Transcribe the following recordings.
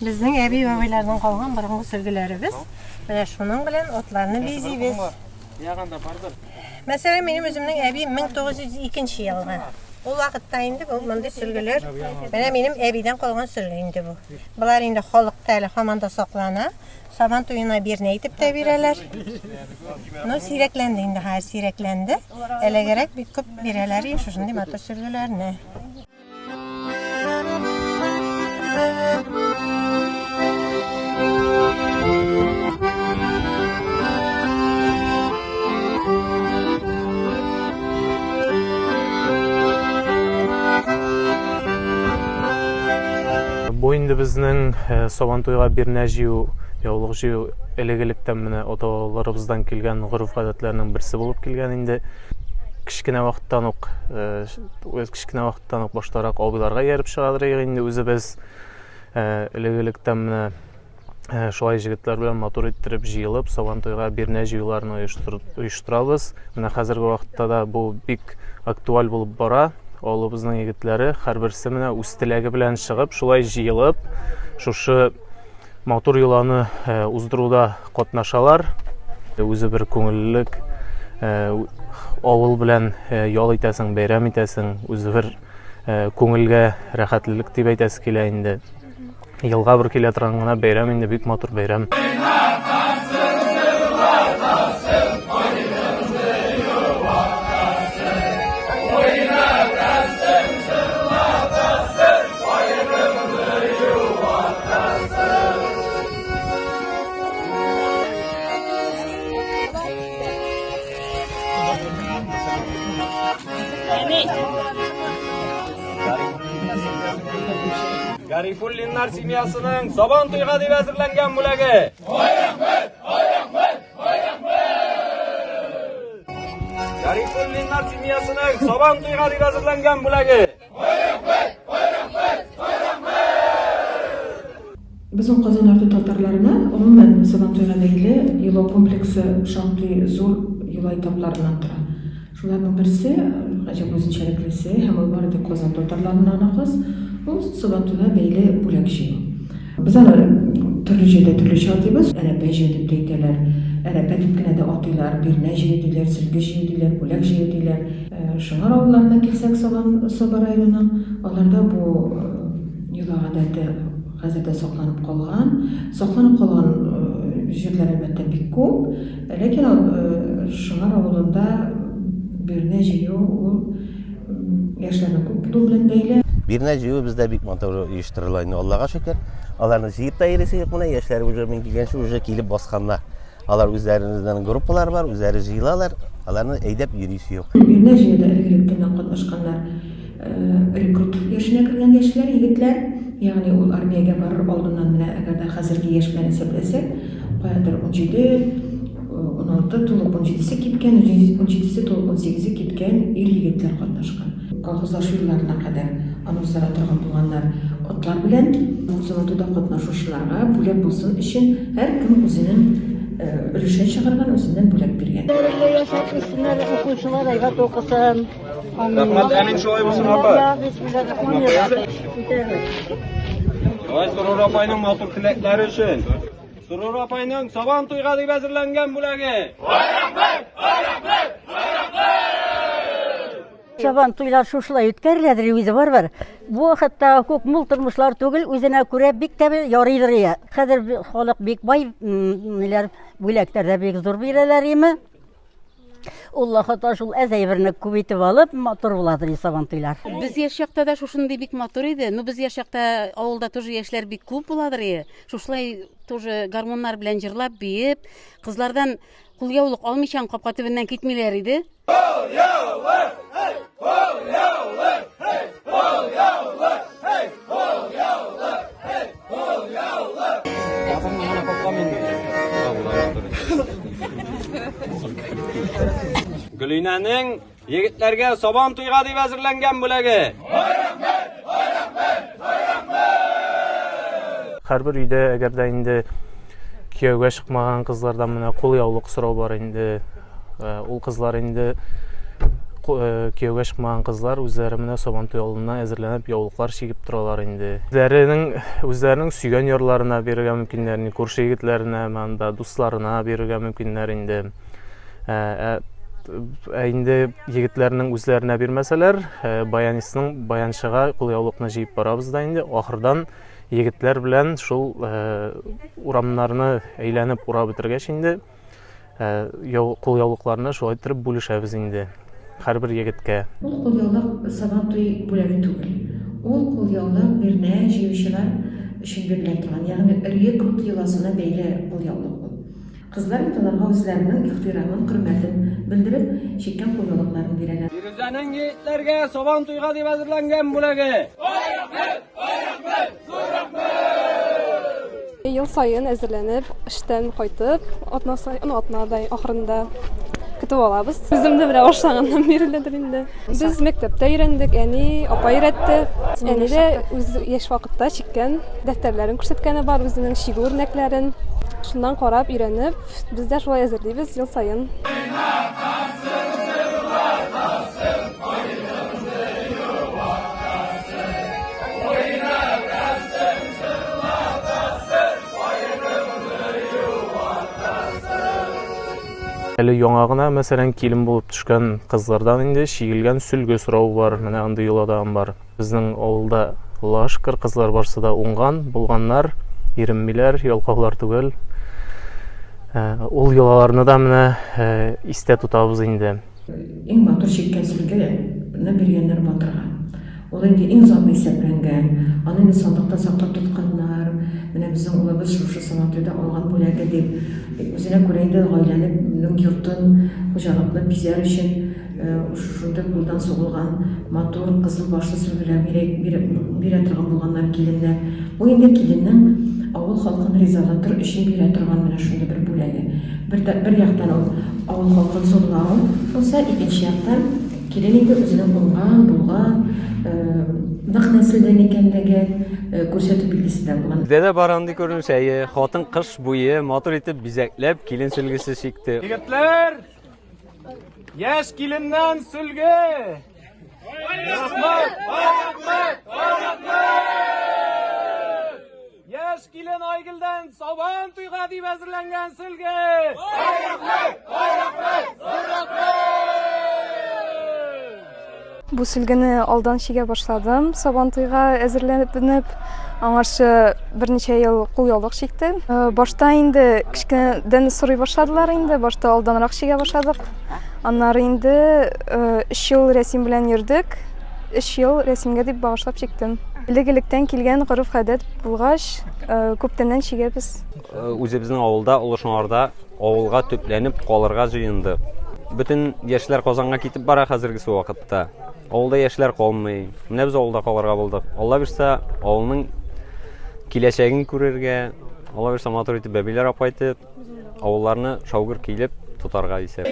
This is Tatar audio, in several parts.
Безнең әби-бабайлардан калган борынгы сөлгеләребез. Менә шуның белән атларны бизибез. Мәсәлән, минем үземнең әби 1902 елгы. Ул вакытта инде бу мондый сөлгеләр, менә минем әбидән калган сөлге инде бу. Болар инде халыкта әле һаман да саклана. Сабан туена бирнә итеп тә бирәләр. Ну, сирәкләнде инде, хәзер сирәкләнде. Элегрәк бик күп бирәләр иде шушындый матур сөлгеләрне. Бу инде безнең э, Сабантуйга бирнә җыю, яулык җыю элек-электән менә ата-бабаларыбыздан килгән гореф-гадәтләрнең берсе булып килгән инде. Кечкенә вакыттан ук э, үз кечкенә вакыттан ук баштарак абыйларга ияреп чыгадыр идек инде үзебез. Э, элек-электән менә э, шулай җегетләр белән матур иттереп җыелып, Сабантуйга бирнә җыюларны оештырабыз. Менә хәзерге вакытта да бу бик актуаль булып бара. Авылыбызның егетләре һәрберсе менә үз теләге белән чыгып, шулай җыелып, шушы матур йоланы э, уздыруда катнашалар. Үзе бер күңеллелек, э, авыл белән э, ял итәсең, бәйрәм итәсең, үзе бер күңелгә рәхәтлелек дип әйтәсе килә инде. Елга бер килә торган гына бәйрәм инде, бик матур бәйрәм. Гарифуллиннар семьясының Сабан туйга дип әзерләнгән бүләге. Ай рәхмәт! Ай рәхмәт! Ай рәхмәт! Гарифуллиннар семьясының Сабан туйга дип әзерләнгән бүләге. Безнең Казан арты татарларына, гомумән, Сабантуйга бәйле йола комплексы шактый зур йола этапларыннан тора. Шуларның берсе, гаҗәп үзенчәлеклесе, һәм ул бары тик Казан татарларына гына хас, ул Сабантуйга бәйле бүләк җыю. Без аны төрле җирдә төрлечә атыйбыз. Әрәпә җыю дип тә әйтәләр, әрәпә дип кенә дә атыйлар, бирнә җыю диләр, сөлге җыю диләр, бүләк җыю диләр. Шыңар авылларына килсәк, Сабан, Саба районының, аларда бу йола гадәте хәзер дә сакланып калган. Сакланып калган җирләр, әлбәттә, бик күп. Ләкин Шыңар авылында бирнә җыю ул яшьләрнең күп булуы белән бәйле. Бирнә җыю бездә бик матур оештырыла инде, Аллага шөкер. Аларны җыеп та йөрисе юк менә, яшьләр уже мин килгәнче уже килеп басканнар. Алар үзләренең группалары бар, үзләре җыелалар, аларны әйдәп йөрисе юк. Бирнә җыюда элек-электәннән катнашканнар рекрут яшенә кергән яшьләр, егетләр, ягъни ул армиягә барыр алдыннан менә әгәр дә хәзерге яшь белән исәпләсәк, каядыр 17, 16 тулып 17-се киткән, 17-се тулып 18-е киткән ир-егетләр катнашкан. Колхозлашу елларына кадәр аны уздыра торган булганнар. Атлар белән Сабантуйда катнашучыларга бүләк булсын өчен һәркем үзенең өлешен чыгарган, үзеннән бүләк биргән. Бәрәкә яшәп үссеннәр, укучылар әйбәт укысын. Рәхмәт, әмин шулай булсын, апа. Давай Сорур апайның матур теләкләре өчен. Сорур апайның Сабан туйга дип әзерләнгән бүләге. Ай рәхмәт! Ай рәхмәт! Ай рәхмәт! Сабан туйлар шушылай үткәреләдер үзе барыбер. Бу вакытта күп мул тормышлар түгел, үзенә күрә бик тә ярыйдыр я. Хәзер халык бик бай, ниләр бүләкләр дә бик зур бирәләр име. Ул вакытта шул әз әйберне күп итеп алып, матур буладыр сабан туйлар. Без яшь чакта да шушындый бик матур иде. Ну, без яшь чакта авылда тоже яшьләр бик күп буладыр иде. Шушылай тоже гармуннар белән җырлап, биеп, кызлардан кулъяулык алмыйча капка төбеннән китмиләр иде. Гөлинәнең егетләргә Сабан туйга дип әзерләнгән бүләге. Һәрбер өйдә, әгәр дә инде кияүгә чыкмаган кызлардан менә кулъяулык сорау бар инде. Э, ул кызлар инде Кияүгә чыкмаган кызлар үзләре менә Сабантуй алдыннан әзерләнеп яулыклар чигеп торалар инде. Үзләренең үзләренең сөйгән ярларына бирергә мөмкиннәр, ни күрше егетләренә, анда дусларына бирергә мөмкиннәр инде. Ә, ә инде егетләрнең үзләренә бирмәсәләр, баянистның баянчыга кулъяулыкны җыеп барабыз да инде ахырдан егетләр белән шул урамнарны әйләнеп урап бетергәч инде кулъяулыкларны шулай иттереп бүлешәбез инде һәрбер егеткә. Ул кулъяулык Сабантуй бүләге түгел. Ул кулъяулык бирнә җыючылар өчен бирелә торган, ягъни Өрье күк йоласына бәйле кулъяулык ул. Кызлар инде аларга үзләренең ихтирамын, хөрмәтен белдереп, чиккән кулъяулыкларын бирәләр. Фирүзәнең егетләргә Сабантуйга дип әзерләнгән бүләге. Ай рәхмәт! Ай рәхмәт! Зур рәхмәт! Ел саен әзерләнеп, эштән кайтып, атна саен, ну, атнадай ахырында көтеп алабыз. Үзем дә менә башлаганнан бирледер инде. Без мәктәптә өйрәндек, әни, апа өйрәтте. Әни дә үз яшь вакытта чиккән дәфтәрләрен күрсәткәне бар, үзенең чигү үрнәкләрен. Шуннан карап, өйрәнеп, без дә шулай әзерлибез ел саен. Әле яңа гына, мәсәлән, килен булып төшкән кызлардан инде чигелгән сөлге сорау бар, менә андый йола да бар. Безнең авылда Аллага шөкер, кызлар барсы да уңган, булганнар, иренмиләр, ялкаулар түгел. Э, ул йолаларны да менә э, истә тотабыз инде. Иң матур чиккән сөлгене биргәннәр батырга. Ул инде иң затлы исәпләнгән. Аны инде сандыкта саклап тотканнар. Менә безнең улыбыз шушы санаторийда алган бүләге дип. Үзенә күрә инде гаиләнең йортын, хуҗалыкны бизәр өчен шушындый кулдан сугылган матур кызыл башлы сөлгеләр бирә, бирә торган булганнар киленнәр. Бу инде киленнең авыл халкын ризалатыр өчен бирә торган менә шундый бер бүләге. Бер, бер яктан ул авыл халкын зурлау булса, икенче яктан Килен инде үзенең уңган, булган, нык нәселдән икәнлеген күрсәтү билгесе дә булган. Бездә дә бар андый күренеш, әйе. Хатын кыш буе матур итеп бизәкләп килен сөлгесе чикте. Егетләр, яшь киленнән сөлге! Рәхмәт! Рәхмәт! Рәхмәт! Яшь килен Айгөлдән Сабан туйга дип әзерләнгән сөлге! Ай рәхмәт! Ай рәхмәт! Зур рәхмәт! Бу сөлгене алдан чигә башладым, Сабан туйга әзерләнеп. Аңарчы берничә ел кулъяулык чиктем. Башта инде кечкенәдән сорый башладылар инде, башта алданрак чигә башладык. Аннары инде өч ел рәсем белән йөрдек. Өч ел рәсемгә дип багышлап чиктем. Элек-электән килгән гореф-гадәт булгач, күптәннән чигәбез. Үзебезнең авылда, Олы Шыңарда авылга төпләнеп калырга җыендык. Бөтен яшьләр Казанга китеп бара хәзергесе вакытта. Авылда яшьләр калмый. Менә без авылда калырга булдык. Алла бирса, авылның киләчәген күрергә, Алла бирса, матур итеп бәбиләр алып кайтып, авылларны шаугыр килеп тотарга исәп.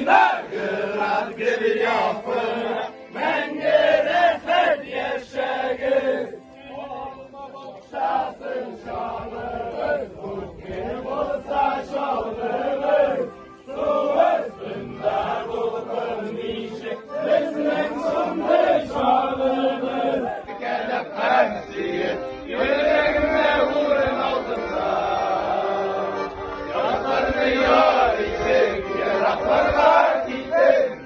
Мәңге рәхәт яшәгез, Алма бакчасын чалыгыз, Үткен булса чалгыгыз, Су өстендә дулкын ничек, Безнең шундый чагыбыз. Кәләп һәм сөеп, Йөрәгемдә урын алдында. Ятларны яр итеп, Еракларга киттем.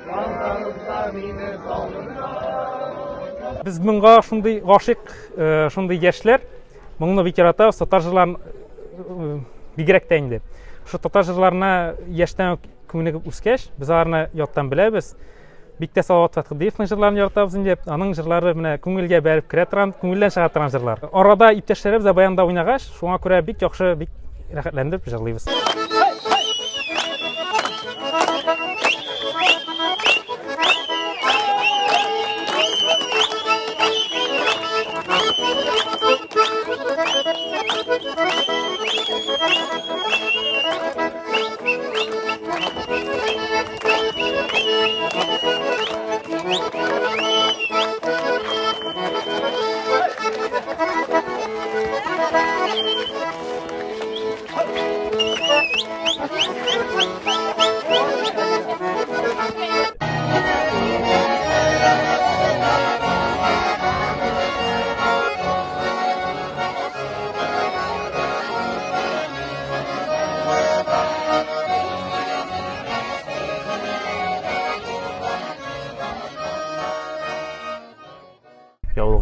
Без моңга шундый гашыйк, шундый яшьләр, моңны бик яратабыз, татар җырларын бигрәк тә инде. Шул татар җырларына яшьтән үк күнегеп үскәч, без аларны яттан беләбез. Бик тә Салават Фәтхетдиевның җырларын яратабыз инде. Аның җырлары менә күңелгә бәреп керә торган, күңелдән чыга торган җырлар. Арада иптәшләребез дә баянда уйнагач, шуңа күрә бик яхшы, бик рәхәтләнеп җырлыйбыз.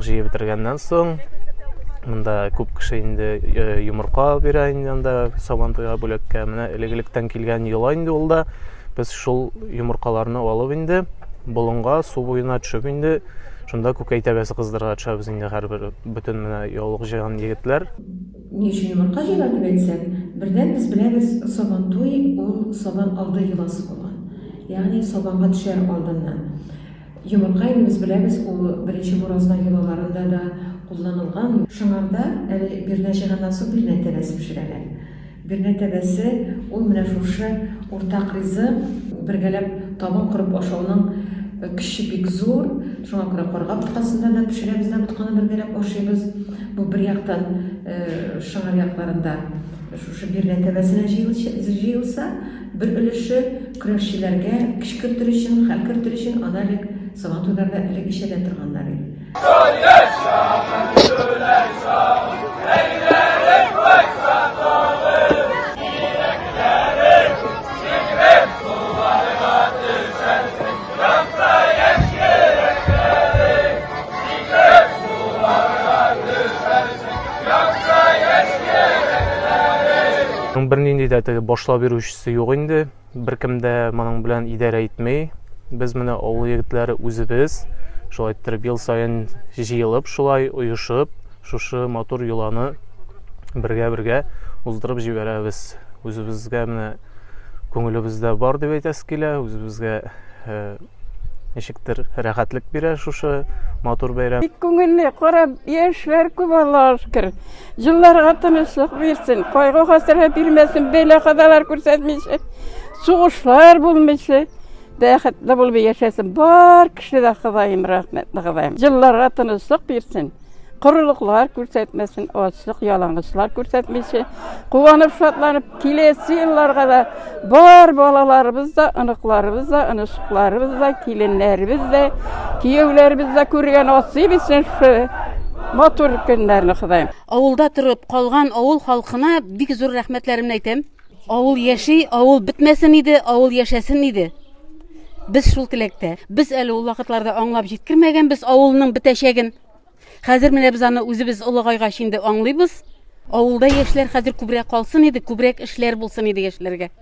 җыеп бетергәннән соң, монда күп кеше инде э, йомырка бирә инде анда Сабан туйга бүләккә. Менә элек-электән килгән йола инде ул да. Без шул йомыркаларны алып инде болынга, су буена төшеп инде шунда күкәй тәбәсе кыздырырга төшәбез инде һәрбер бөтен менә яулык җыйган егетләр. Ни өчен йомырка җыела дип әйтсәк, бердән без беләбез, Сабантуй ул сабан алды йоласы булган. Ягъни сабанга төшәр алдыннан. Йомырка инде без беләбез, ул беренче буразна йолаларында да кулланылган. Шыңарда әле бирнә җыйганнан соң бирнә тәбәсе пешерәләр. Бирнә тәбәсе ул менә шушы уртак ризык, бергәләп табын корып ашауның көче бик зур. Шуңа күрә карга боткасында да пешерәбез дә ботканы бергәләп ашыйбыз. Бу бер яктан Шыңар якларында шушы бирнә тәбәсенә җыелса, бер өлеше көрәшчеләргә көч кертер өчен, хәл кертер өчен аны элек Сабантуйларда элек эчә дә торганнар иде. Бернинди дә теге башлап йөрүчесе юк инде. Беркем дә моның белән идарә итми. Без менә авыл егетләре үзебез шулай иттереп ел саен җыелып, шулай оешып, шушы матур йоланы бергә-бергә уздырып җибәрәбез. Үзебезгә менә күңелебездә бар дип әйтәсе килә, үзебезгә э, ничектер рәхәтлек бирә шушы матур бәйрәм. Бик күңелле, карап, яшьләр күп, Аллага шөкер. Җылларга тынычлык бирсен, кайгы-хәсрәт бирмәсен, бәла-казалар күрсәтмичә, сугышлар булмыйча, бәхетле булып яшәсен. Бар кеше дә Ходаем, рәхмәтле Ходаем. Җылларга тынычлык бирсен. Корылыклар күрсәтмәсен, ачлык, ялангачлар күрсәтмичә, куанып, шатланып, киләсе елларга да бар балаларыбыз да, оныкларыбыз да, онычыкларыбыз да, киленнәребез дә, кияүләребез дә күргән насыйп итсен шушы матур көннәрне Ходаем. Авылда торып калган авыл халкына бик зур рәхмәтләремне әйтәм. Авыл яши, авыл бетмәсен иде, авыл яшәсен иде. Без шул теләктә. Без әле ул вакытларда аңлап җиткермәгәнбез авылның бетәчәген. Хәзер менә без аны үзебез олыгайгач инде аңлыйбыз. Авылда яшьләр хәзер күбрәк калсын иде, күбрәк эшләр булсын иде яшьләргә.